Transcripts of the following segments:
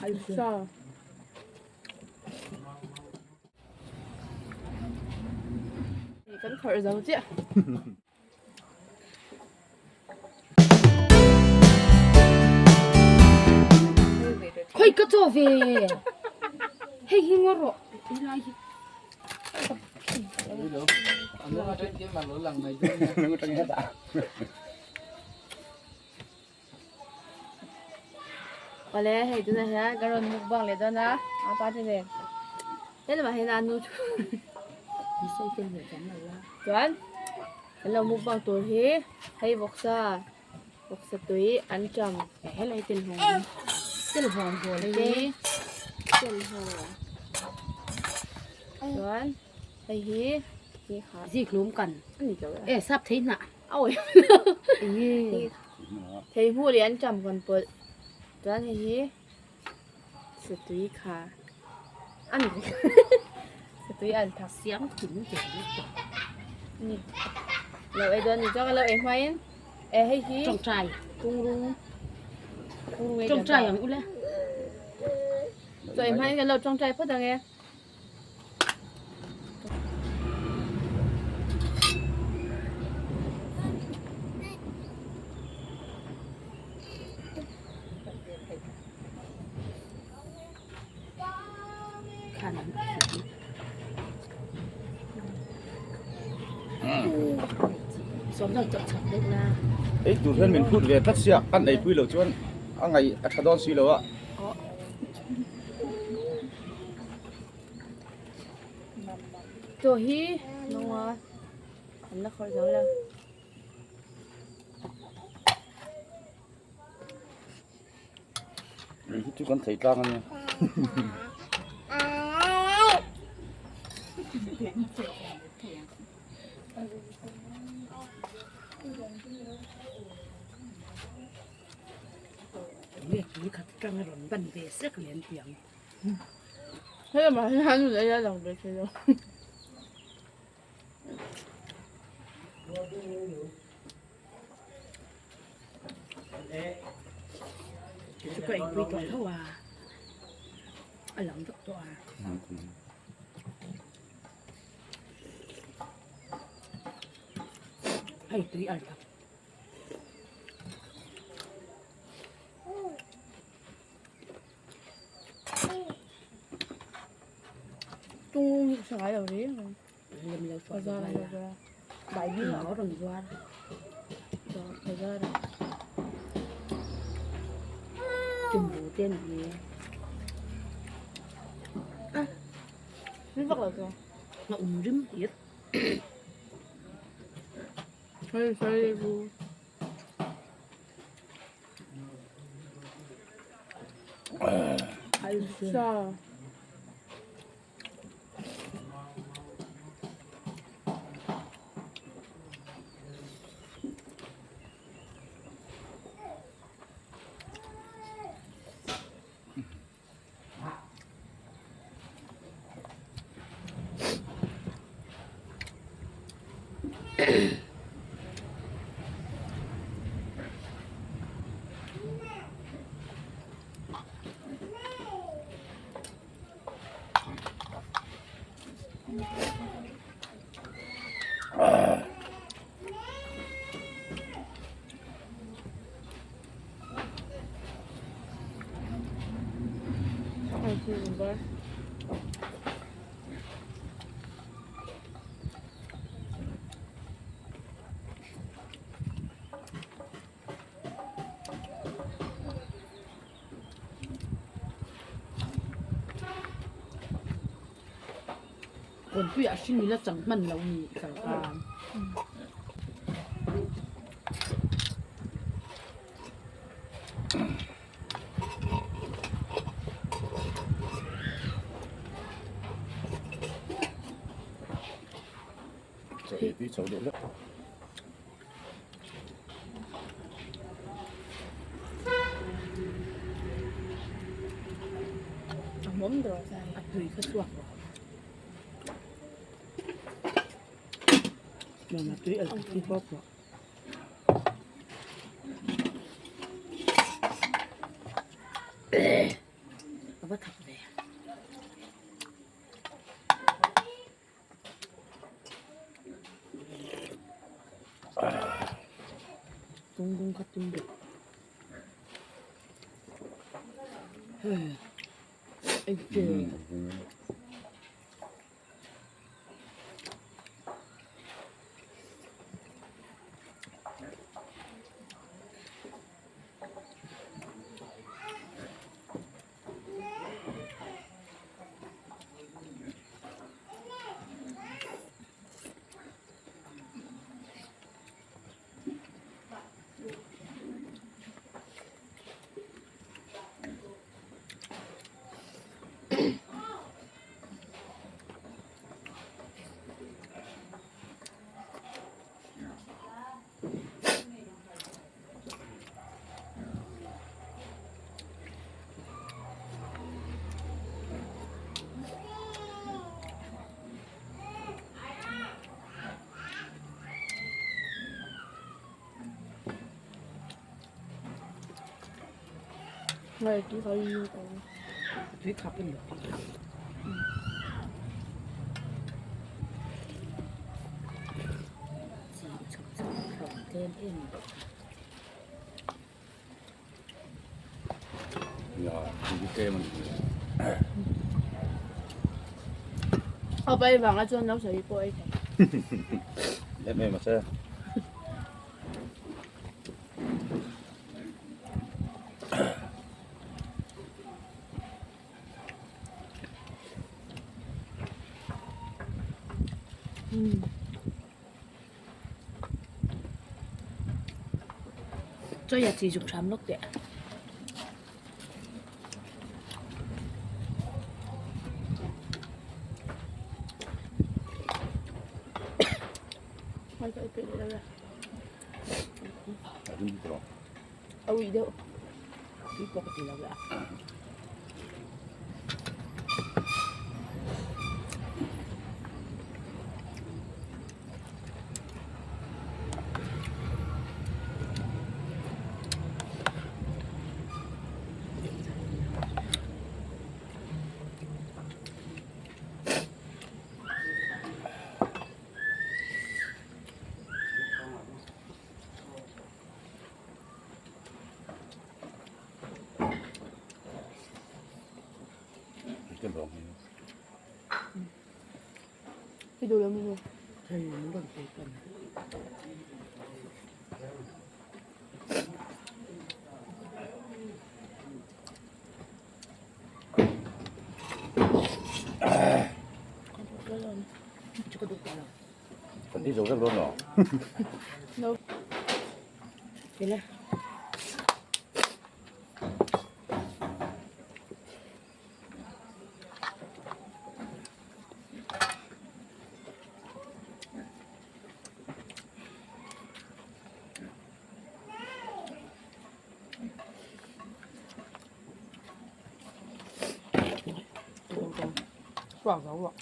Sa. Kan khawrh zo chiah. Khoi ka chaw ve. Hei hi ngaw rawh. Hei lai hi. Awle hei tunah hian ka rawn mukbang leh dawn a a pa te nen helamah hian a nu thu chuan kan lo mukbang tur hi hei vawksa vawksa tui an ṭam helai telhawng telhawng haw te telhawng chuan hei hi zikhlum kan e sap thei hnah Thei hmuh leh an ṭam kawn pawlh chuan hei hi satui kha a ni satui an thak siam kim te ni lo ei dawn ni chuan ka lo ei hmain e hei hi tawngtai tungrung tungrung ei tawngtai ang ule chaw ei hmain kan lo tawngtai phawt ang e. Ei tur hian min phut ve tlat sia kan eipui loh chuan a ngaih a tha dawn si lo a. Chaw hi nawnga an la khawrh zo lo. Hei hi chu kan thei tlang a nia. Nge tui khat atanga rawn ban ve sek leh an ti ang. Hei lamah hian an ei a lang ve thei lo. Chu ka eipui tawh tho a, a lang vek tawh a. Hei tui al tak. Tung hi ka hre ngai lo reng reng. Lem lo chhuah Bazar duh ah la. bazar. Bai bing Eng rawn zuar. Bazar ah. Tumbu te an ni. Rim vak lo chu. Nga um rim hlir. Hei sorry bu. Sa. Kawnpuiah hring ila chang hman lo ni changkang. Chaw ei tui chho deuh hlek. A hmawm dawr zai. A tui kha chhuak rawh. Mama tui al tui bawk rawh. Ka va thak ve. Tung kha tum deuh. Hei. Tui khap in Chi chhuk chhuk hlawm tlem em. Ya, tui tlem ani. A pai vanga chuan lo sawi pawh ei thei. Em em a che. Cho ya chi zuk tham lawk teh. A uih deuh. Tui pawh ka ti lo le a. I duh lo mi maw? Thei min rawn pe kan. Chu ka duh tawh lo. Kan ei zo vek dawn lo. No. Ila. Chhuak zo rawh.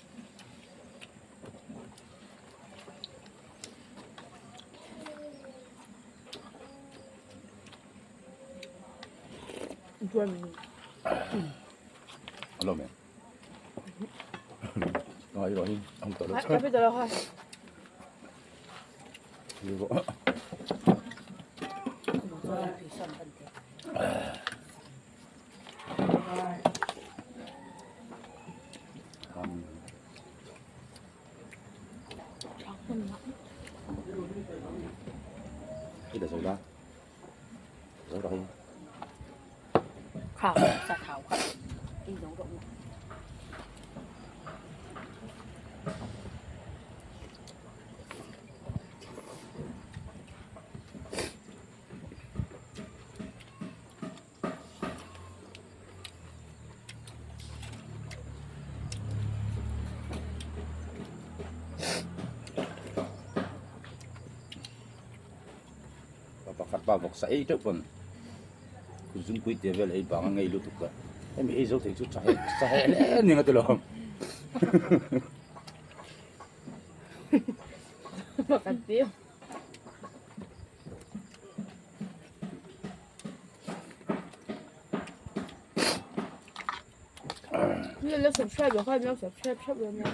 Alo me. Ngai rồi, ông tự Ka pe tawh lo kha. Cái để ra. Dấu rồi. Khảo sa thảo khảo. Đi dấu động. Pakhat pa vawk sa ei teuh pawn zungpui te vel ei bang a ngei lutuk a hemi ei zo thei chu tha heh sa heh hle a ni nga ti lo. Pakhat tiu. Mi lo subscribe lo kha mi lo subscribe hrep lo nia.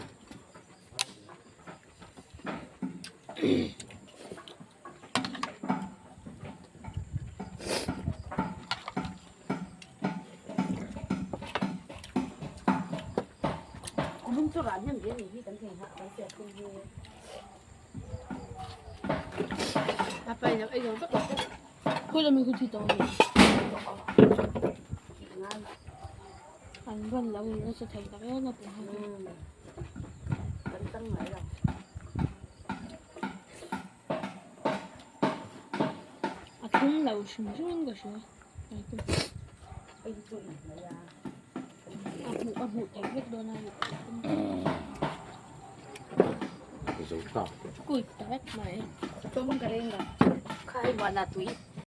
A pai nak ei zo vek lo. Khawi lam in khu thi tawh ang. An rawn lo in nasa thei tak em a pawh A thum lo hrim hrim in ka hria. A hmuh a hmuh theih vek dawn a Zo ta. Kui ta vek mai.